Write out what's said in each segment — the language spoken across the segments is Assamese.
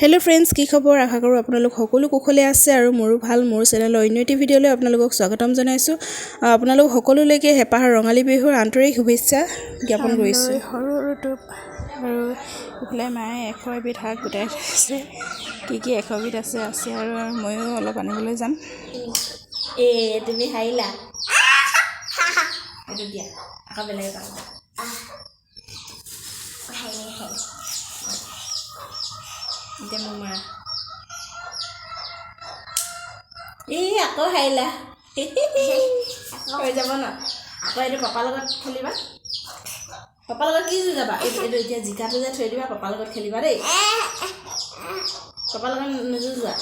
হেল্ল' ফ্ৰেণ্ডছ, কি খবৰ? আশা কৰোঁ আপোনালোক সকলো কুশলে আছে আৰু মোৰো ভাল। মোৰ চেনেলৰ অন্য এটি ভিডিঅ'লৈ আপোনালোকক স্বাগতম জনাইছোঁ। আপোনালোক সকলোলৈকে হেঁপাহৰ ৰঙালী বিহুৰ আন্তৰিক শুভেচ্ছা জ্ঞাপন কৰিছোঁ। সৰু সৰু টোপ আৰু এইফালে মায়ে 101বিধ শাক গোটাই থৈছে। কি কি 101বিধ আছে আছে আৰু ময়ো অলপ আনিবলৈ যাম। এ তুমি হাৰিলা, এইটো দিয়া, আকৌ বেলেগ এটা। এতিয়া মোক মাৰা। এই আকৌ হাৰিলা, হৈ যাব ন? আকৌ এইটো পাপাৰ লগত খেলিবা। পাপাৰ লগত কি যুঁজাবা? এইটো এইটো এতিয়া জিকাটো যে থৈ দিবা, পাপাৰ লগত খেলিবা দেই। পাপাৰ লগত নুযুঁজোৱা।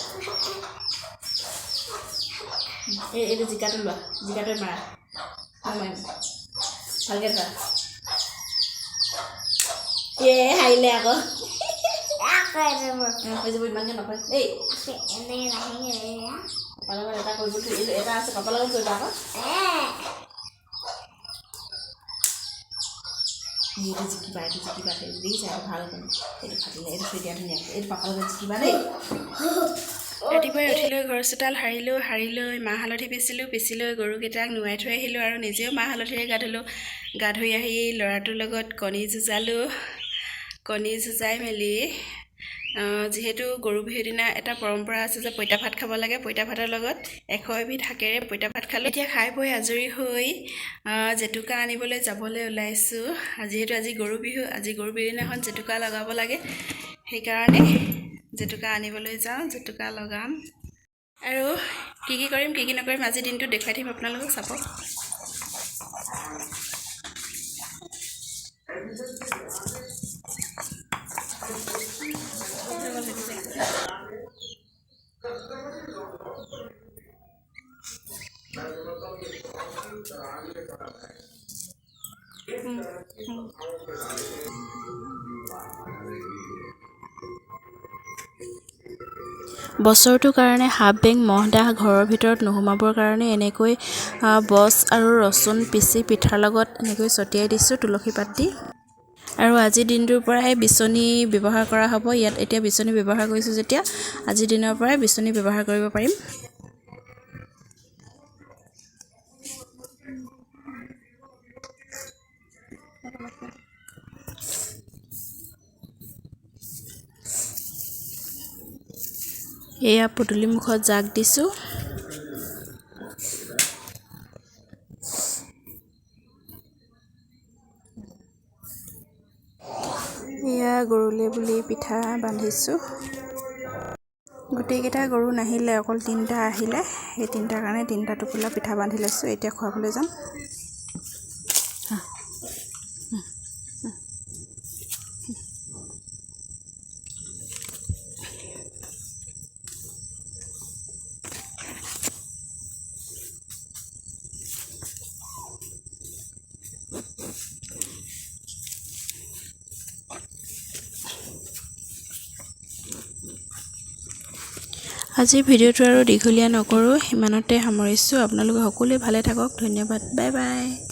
এই এইটো জিকাটো লোৱা, জিকাটোৱে মাৰা। মই মাৰিম, ভালকৈ ধৰা। এ হাৰিলে আকৌ হৈ যাব, ইমানকৈ নকয় দেই। পাপাৰ লগত এটা কৰিব, এইটো এটা আছে, পাপাৰ লগত কৰিবা আকৌ। এইটো জিকিবা, এইটো জিকিবা, দেখিছা? এইটো ভাল, এইটো ফাটিলে, এইটো থৈ দিয়া ধুনীয়াকৈ। এইটো পাপাৰ লগত জিকিবা দেই। ৰাতিপুৱাই উঠি লৈ ঘৰ চোতাল সাৰিলোঁ, সাৰি লৈ মাহ হালধি পিচিলোঁ, পিচি লৈ গৰুকেইটাক নোৱাই থৈ আহিলোঁ আৰু নিজেও মাহ হালধিৰে গা ধুলোঁ। গা ধুই আহি ল'ৰাটোৰ লগত কণী যুঁজালোঁ। কণী যুঁজাই মেলি, যিহেতু গৰু বিহুৰ দিনা এটা পৰম্পৰা আছে যে পঁইতা ভাত খাব লাগে, পঁইতা ভাতৰ লগত 101বিধ শাকেৰে পঁইতা ভাত খালোঁ। এতিয়া খাই বৈ আজৰি হৈ জেতুকা আনিবলৈ যাবলৈ ওলাইছোঁ। যিহেতু আজি গৰু বিহু, আজি গৰু বিহুৰ দিনাখন জেতুকা লগাব লাগে, সেইকাৰণে জেতুকা আনিবলৈ যাওঁ, জেতুকা লগাম। আৰু কি কি কৰিম, কি কি নকৰিম আজিৰ দিনটো দেখুৱাই থাকিম আপোনালোকক, চাব। বছৰটোৰ কাৰণে সাপ, বেং, মহ, ডাঁহ ঘৰৰ ভিতৰত নোসোমাবৰ কাৰণে এনেকৈ বছ আৰু ৰচুন পিচি পিঠাৰ লগত এনেকৈ ছটিয়াই দিছোঁ তুলসী পাত দি। আৰু আজিৰ দিনটোৰ পৰাই বিচনী ব্যৱহাৰ কৰা হ'ব। ইয়াত এতিয়া বিচনী ব্যৱহাৰ কৰিছোঁ যেতিয়া আজিৰ দিনৰ পৰাই বিচনী ব্যৱহাৰ কৰিব পাৰিম। এয়া পদূলিমুখত জাক দিছোঁ। এয়া গৰুলৈ বুলি পিঠা বান্ধিছোঁ। গোটেইকেইটা গৰু নাহিলে, অকল তিনিটা আহিলে। সেই তিনিটাৰ কাৰণে তিনিটা টোপোলা পিঠা বান্ধি লৈছোঁ। এতিয়া খুৱাবলৈ যাম। আজিৰ ভিডিঅ'টো আৰু দীঘলীয়া নকৰোঁ, সিমানতে সামৰিছোঁ। আপোনালোকে সকলোৱে ভালে থাকক। ধন্যবাদ, বাই বাই।